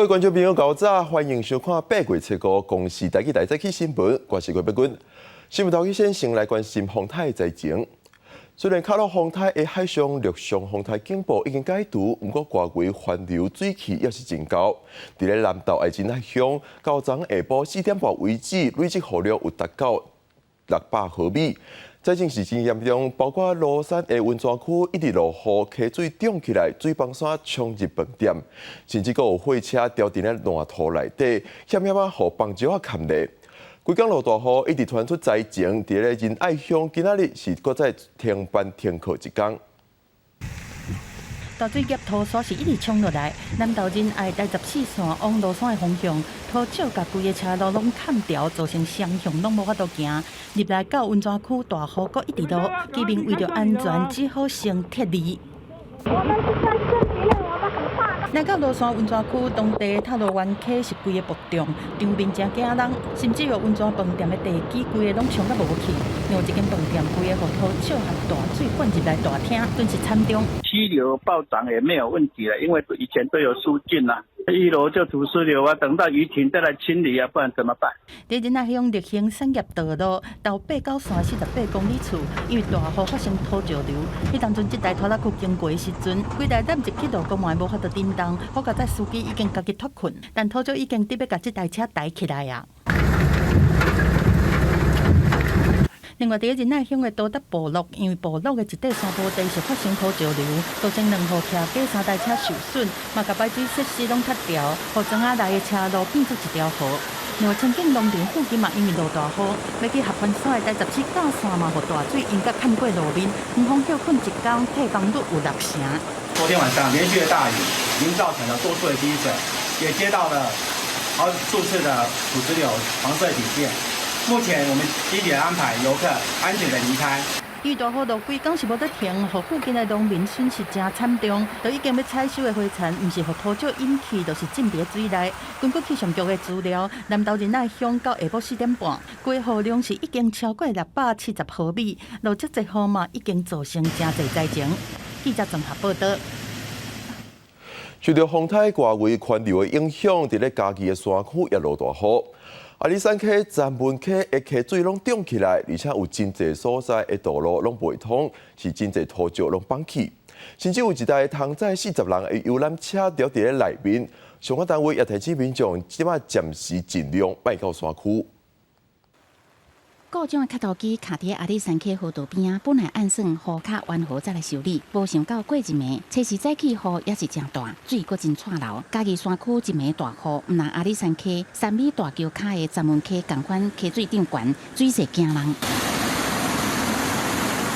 各位觀眾朋友，𠢕早，歡迎收看八月七號公視台語大早起新聞，我是郭碧君。新聞頭起先先來關心風颱災情。雖然卡洛風颱的海上陸上風颱警報已經解除，毋過外圍環流水氣猶是真厚。佇咧南投的仁愛鄉，到昨下晡4點半為止，累積雨量有達到600毫米。災情是真嚴重，包括蘆山的溫泉區一直落雨，溪水漲起來，水崩山衝入飯店，甚至閣有貨車掉佇咧爛土內底，險險仔予崩石仔崁咧。規工落大雨，一直傳出災情，佇咧仁愛鄉今仔日是閣再停班停課一工。大水夾土沙是一直衝落來，南投仁愛台14線往蘆山的方向，土石共規个車路攏崁掉，造成雙向攏無法度行。入來到溫泉區，大雨閣一直落，居民為著安全，只好先撤離。來到蘆山溫泉區，當地塔羅灣溪是規个暴漲，場面誠驚人，甚至有溫泉飯店的地基規个攏沖甲無去，另外一間飯店規个予土石和大水灌入來大廳，頓時慘重。溪流暴漲也沒有問題了，因為以前都有疏浚啦。一樓就土石流啊，等到雨停再來清理啊，不然怎麼辦？佇仁愛鄉綠興產業道路頭八九線48公里處，因為大雨發生土石流，彼當陣這台拖拉機經過的時陣，規台攬入去路過嘛無法度振動，好佳哉司機已經家己脫困，但土石已經得欲共這台車抬起來啊。另外，佇仁愛鄉的多德部落，因為部落的一塊山坡地是發生土石流，造成兩戶徛家三台車受損，嘛共排水設施攏塌掉，予莊仔內的車路變做一條河。另外，清境農場附近嘛，因為落大雨，欲去合歡山的台十四甲線嘛，予大水淹甲崁過路面，園方歇睏一工，退房率有六成。昨天晚上連續的大雨，已經造成了多處的積水，也接到了好數次的土石流黃色警戒。目前我們積極安排遊客安全的離開。因為大雨落規工是無得停，予附近的農民損失誠慘重。都已經欲採收的花田，毋是予土石淹去，就是浸佇水內。根據氣象局的資料，南投仁愛鄉到下晡4點半，規雨量是已經超過670毫米，落遮濟雨嘛，已經造成誠濟災情。記者綜合報道。受著風颱外圍環流的影響，佇咧嘉義的山區也落大雨。阿里山溪、三文溪的溪水攏漲起來，而且有真濟所在的道路攏袂通，是真濟土石攏崩去，甚至有一台通載40人的遊覽車掉佇咧內面。相關單位也提醒民眾，這擺暫時盡量莫到山區。故障的磕土機卡佇阿里山溪河道邊仔，本來按算雨較緩和才來修理，無想到過一暝，初時早起雨猶是誠大，水閣真掣流。嘉義山區一暝大雨，毋但阿里山溪、三美大橋跤的三文溪仝款溪水漲懸，水勢驚人。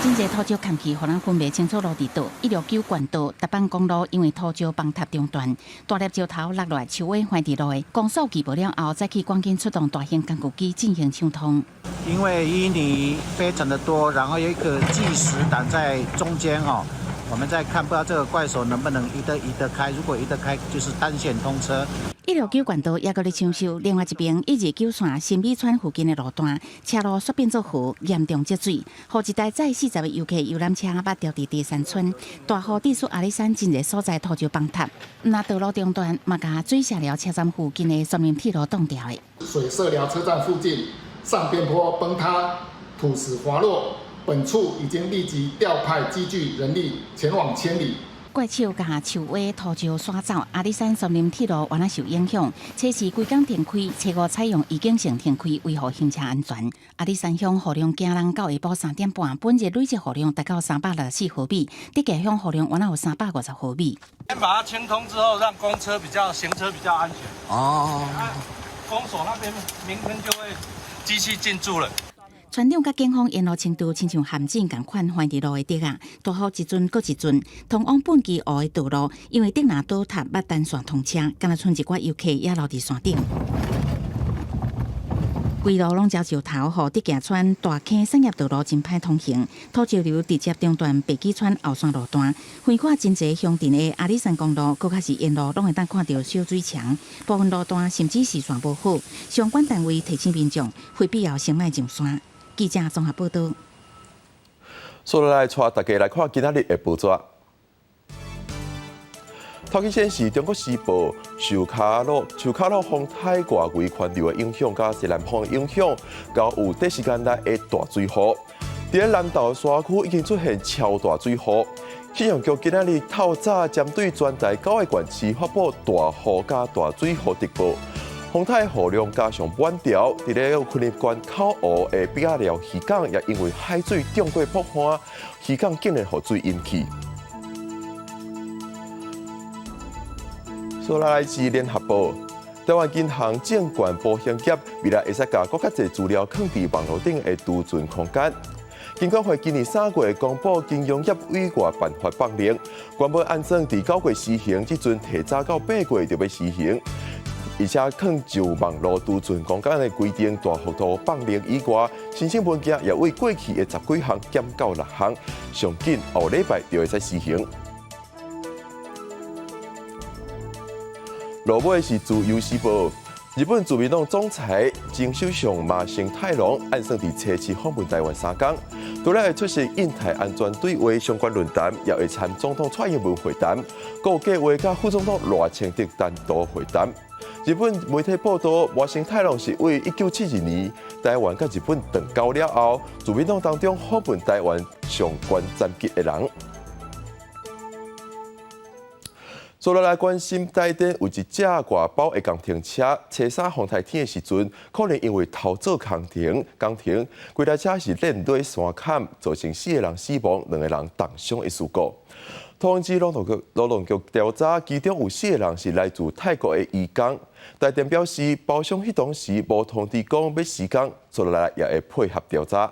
真濟土石崁去，予人分袂清楚路佇佗。169縣道、達板公路因為土石崩塌中斷，大粒石頭落來，樹尾橫佇路的。公掃機無了後，再去趕緊出動大型工具機進行搶通。因為淤泥非常的多，然後有一個巨石擋在中間哦，我們在看，不知道這個怪手能不能移得開。如果移得開，就是單線通車。169縣道猶閣咧搶修，另外一邊129線新美村附近的路段，車路煞變做河，嚴重積水，予一台載40個遊客遊覽車捌掉佇茶山村，大雨致使阿里山真濟所在土石崩塌，毋但道路中斷，嘛共水社寮車站附近的松林鐵路擋掉的。水社寮車站附近上邊坡崩塌，土石滑落，本處已經立即調派機具人力前往清理。怪手共樹尾土石徙走，阿里山松林鐵路原來受影響，初時規工停開，初五採用預警性停開，維護行車安全。阿里山鄉雨量驚人到下晡3點半，本日累積雨量達到364毫米，德家鄉雨量原來有350毫米。先把它清通之後，讓公車比較行車比較安全。哦。公所那邊明天就會機器進駐了。村長佮警方沿路程度親像陷阱仝款，橫佇路的竹仔，大雨一陣閣一陣，通往畚箕湖的道路，因為竹林倒塌，欲單線通車，敢若賰一寡遊客猶留佇山頂。規路攏石頭，予竹崎村大坑產業道路真歹通行，土石流直接中斷白基村後山路段，橫跨真濟鄉鎮的阿里山公路，閣較是沿路攏會當看著小水牆，部分路段甚至視線無好，相關單位提醒民眾，非必要先莫上山。記者綜合報道。接落來，帶大家來看今仔日的報紙。頭先顯示中國時報受卡洛受卡洛風台外圍環流的影響，佮西南風影響，較有短時間內的大水雨。佇咧南投山區已經出現超大水雨。氣象局今仔日透早針對全台九個縣市發布大雨佮大水雨特報。風台雨量加上滿潮，佇咧昆林關口湖的筆仔寮漁港，也因為海水漲過瀑岸，漁港竟然予水淹去。煞來是聯合報，台灣銀行證券保險業未來會使共閣較濟資料囥佇網路頂的儲存空間。金管會今年3月公布金融業委外辦法放令，原本按算佇9月施行，這陣提早到8月就欲施行，而且囥就網路儲存空間的規定大幅度放令以外，申請文件也為過去的十幾項減到六項，上緊後禮拜就會使施行。落尾是自由時報，日本自民黨總裁前首相麻生太郎按算佇初七訪問台灣三工，除了會出席印太安全對話相關論壇，也會參總統蔡英文會談，閣有計劃佮副總統賴清德單獨會談。日本媒體報道，麻生太郎是為1972年台灣佮日本斷交了後，自民黨當中訪問台灣上懸層級的人。煞落來關心台電有一隻外包的工程車，初三風台天的時陣，可能因為偷做工程，工程規台車是輾落山崁，造成四個人死亡，兩個人重傷的事故。通知勞動局勞動局調查，其中有四個人是來自泰國的移工。台電表示，包商彼當時無通知講欲施工，煞落來也會配合調查。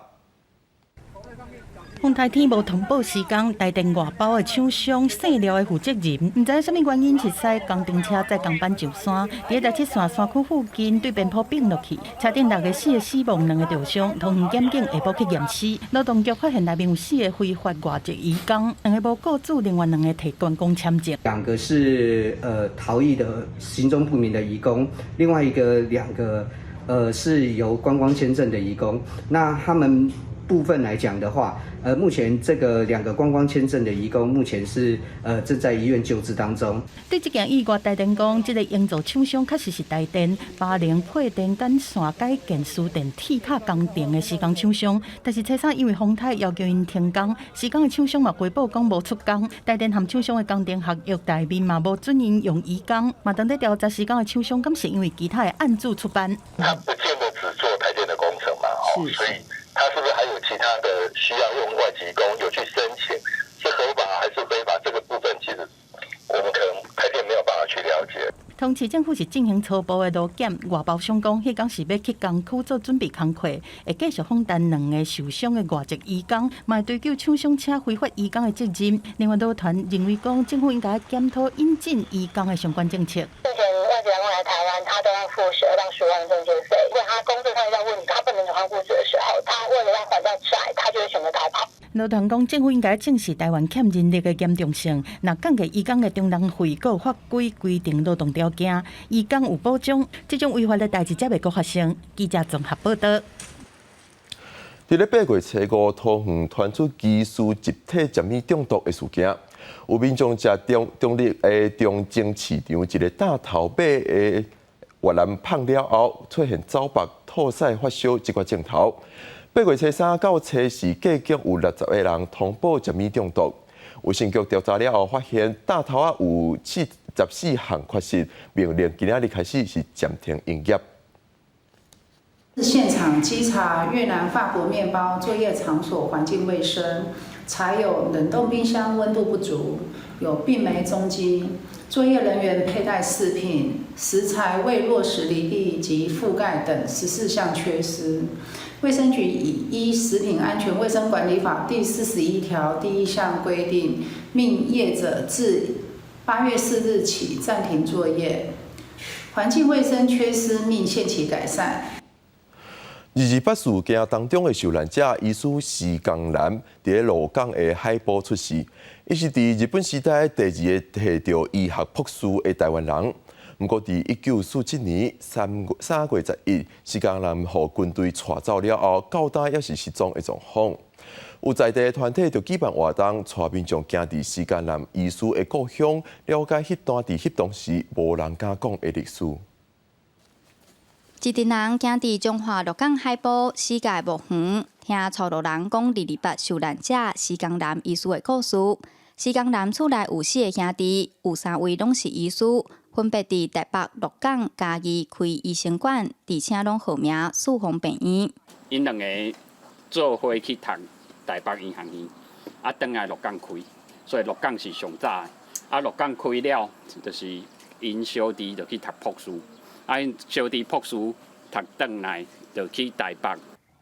風台天無通報施工，台電外包的廠商姓廖的負責人，毋知影啥物原因，是駛工程車載工班上山，佇咧台七線山區附近對邊坡反落去，車頂六个四个死亡，兩個著傷，桃園檢警下晡去驗屍。勞動局發現內面有四個非法外籍移工，兩个無雇主，另外兩个提觀光簽證。兩個是逃逸的行蹤不明的移工，另外一個兩個是由觀光簽證的移工，那他們部分來講的話，目前這個兩個觀光簽證的移工目前是正在醫院救治當中。對這件意外，台電講，這個營造廠商確實是台電巴陵配電幹線改建輸電鐵塔工程的施工廠商，但是初三因為風台要求𪜶停工，施工的廠商嘛回報講無出工，台電和廠商的工程合約內面嘛無准𪜶用移工，嘛當咧調查施工的廠商，敢是因為其他的案主出班。他不見得只做台電的工程嘛，所以他是不是還有其他的需要用外籍工，有去申請，是合法還是非法？這個部分其實我們可能台電沒有辦法去了解。桃園市政府是進行初步的路檢，外包商講，彼工是欲去工區做準備工課，會繼續訪談兩个受傷的外籍移工，嘛會追究廠商請非法移工的責任。另外，勞團認為講，政府應該檢討引進移工的相關政策。目前外籍移工來台灣，他都要付12到10萬中介費。如果他工作上遇到問題，他不能還雇主的時候，他為了要還掉債，他就會選擇逃跑。勞團講，政府應該正視台灣欠人力的嚴重性，若降低移工的中人費，閣有法規規定勞動條件，移工有保障，這種違法的代誌才袂閣發生。記者綜合報道。佇咧8月初五，桃園傳出疑似集體食物中毒的事件，有民眾食中中壢的中正市場一个大頭馬的越南麭了後，出現走腹、吐屎、發燒這款症頭。8月初三到初四，計共有60個人通報食物中毒。衛生局調查了後，發現大頭仔有74項缺失，命令今仔日開始是暫停營業。現場稽查越南法國麵包作業場所環境衛生，查有冷凍冰箱溫度不足，有病媒蹤跡，作業人員佩戴飾品，食材未落實離地及覆蓋等14項缺失。衛生局已依《食品安全衛生管理法》第41條第一項規定，命業者自8月4日起暫停作業。環境衛生缺失，命限期改善。二二八事件當中的受難者醫師施江南，佇咧鹿港的海埔出世。伊是佇日本時代第二个提著醫學博士的台灣人。毋過，佇1947年3月11，施江南予軍隊帶走了後，到今猶是失蹤的狀況。有在地團體就舉辦活動，帶民眾行佇施江南醫師的故鄉，了解彼段佇彼當時無人敢講的歷史。一陣人行佇彰化鹿港海埔死界墓園，聽草鹿人講228受難者施江南醫師的故事。施江南厝內有四个兄弟，有三位攏是醫師，分別佇台北、鹿港、嘉義開醫生館，而且攏號名四方病院。𪜶兩个做伙去讀台北醫學院，啊，轉來鹿港開，所以鹿港是上早的。啊，鹿港開了，就是𪜶小弟就去讀博士。啊，小弟博士讀轉來就去台北。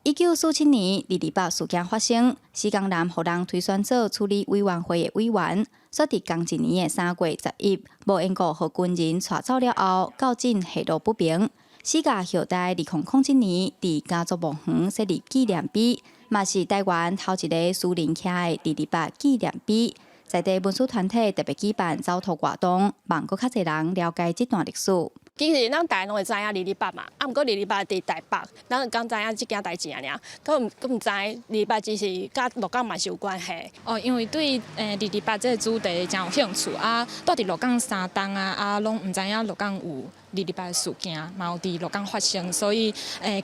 1947年228事件發生，施江南予人推選做處理委員會的委員，煞佇仝一年的3月11，無緣故予軍人帶走了後，到今下落不明。死家後代2007年佇家族墓園設立紀念碑，嘛是台灣頭一个私人徛的228紀念碑。在地文史團體特別舉辦走讀活動，望閣較濟人了解這段歷史。其實咱大家攏會知影228嘛，啊，毋過228佇台北，咱敢知影這件代誌爾爾，閣毋知228只是佮鹿港嘛是有關係。哦，因為對228這個主題誠有興趣啊，蹛佇鹿港三冬啊，啊，攏毋知影鹿港有228的事件，嘛有佇鹿港發生，所以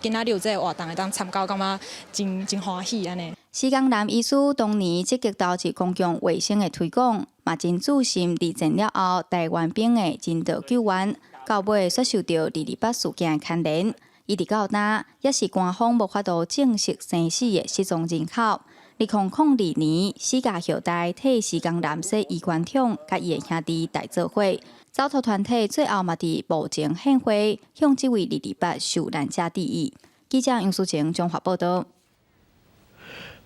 今仔日有這个活動會當參加，感覺真真歡喜按呢。施江南醫師當年積極投入公共衛生的推廣，嘛真注心二戰了後台灣兵的人道救援。到尾煞受著228事件的牽連，一直到今也是官方無法度證實生死的失蹤人口。2002年，死家後代替施江南洗衣官桶，佮伊的兄弟大做伙，走讀團體最後嘛佇墓前獻花，向這位228受難者致意。記者楊淑晴綜合報導。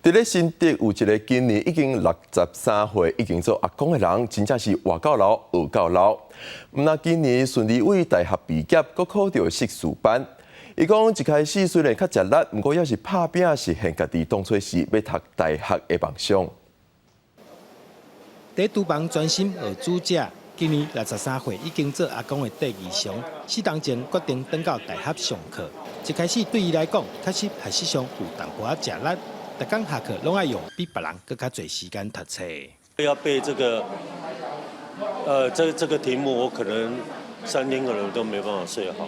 佇咧新竹有一个今年已經63歲，已經做阿公的人，真正是活到老，學到老。毋但今年順利為大學畢業，閣考著碩士班。伊講一開始雖然較食力，毋過猶是拍拚實現家己當初時欲讀大學的夢想。佇廚房專心學煮食，今年63歲已經做阿公的戴義祥，4冬前決定轉到大學上課。一開始對伊來講，確實學習上有淡薄仔食力。逐工下課攏愛用比別人閣較濟時間讀冊。要背這個，這個題目，我可能3天可能都沒辦法睡好，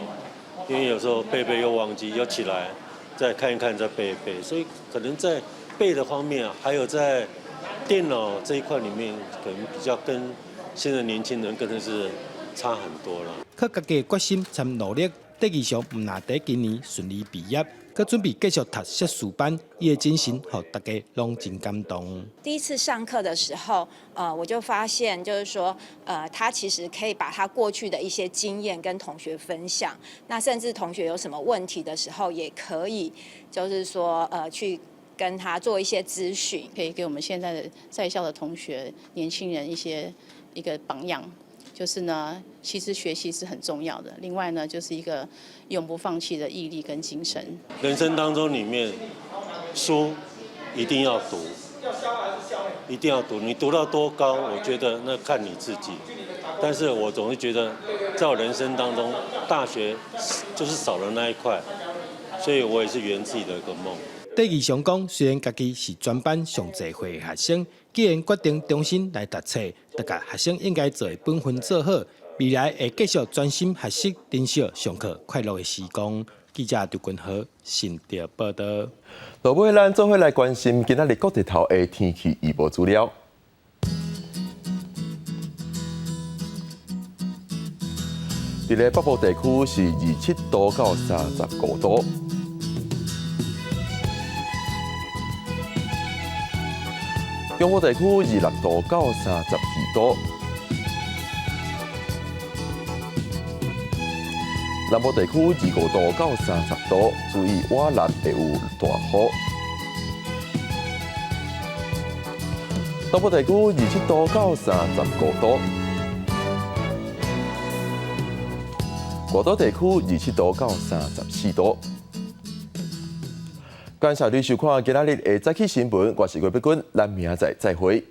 因為有時候背背又忘記，又起來再看一看，再背一背，所以可能在背的方面，還有在電腦這一塊裡面，可能比較跟現在年輕人可能是差很多了。靠家己的決心參努力，戴義祥毋但佇今年順利畢業，閣準備繼續讀碩士班，伊的精神予大家攏真感動。第一次上課的時候，我就發現，就是說，他其實可以把他過去的一些經驗跟同學分享。那甚至同學有什麼問題的時候，也可以，就是說，去跟他做一些諮詢，可以給我們現在的在校的同學、年輕人一個榜樣。就是呢，其實學習是很重要的。另外呢，就是一個永不放棄的毅力跟精神。人生當中裡面，書一定要讀，一定要讀。你讀到多高，我覺得那看你自己。但是我總是覺得，在我人生當中，大學就是少了那一塊，所以我也是圓自己的一個夢。戴義祥講，雖然家己是全班上濟歲的學生，既然決定重新來讀冊，就共學生應該做的本分做好，未來會繼續專心學習，珍惜上課快樂的時光。記者劉君豪新竹報導。落尾，咱做伙來關心今仔日各地頭的天氣預報資料。佇咧北部地區是27度到35度。中部地區26度到32度，南部地區25度到30度，注意倚南會有大雨。東部地區27度到35度，外島地區27度到34度。感謝你收看今仔日的早起新聞，我是郭碧君，咱明仔載再會。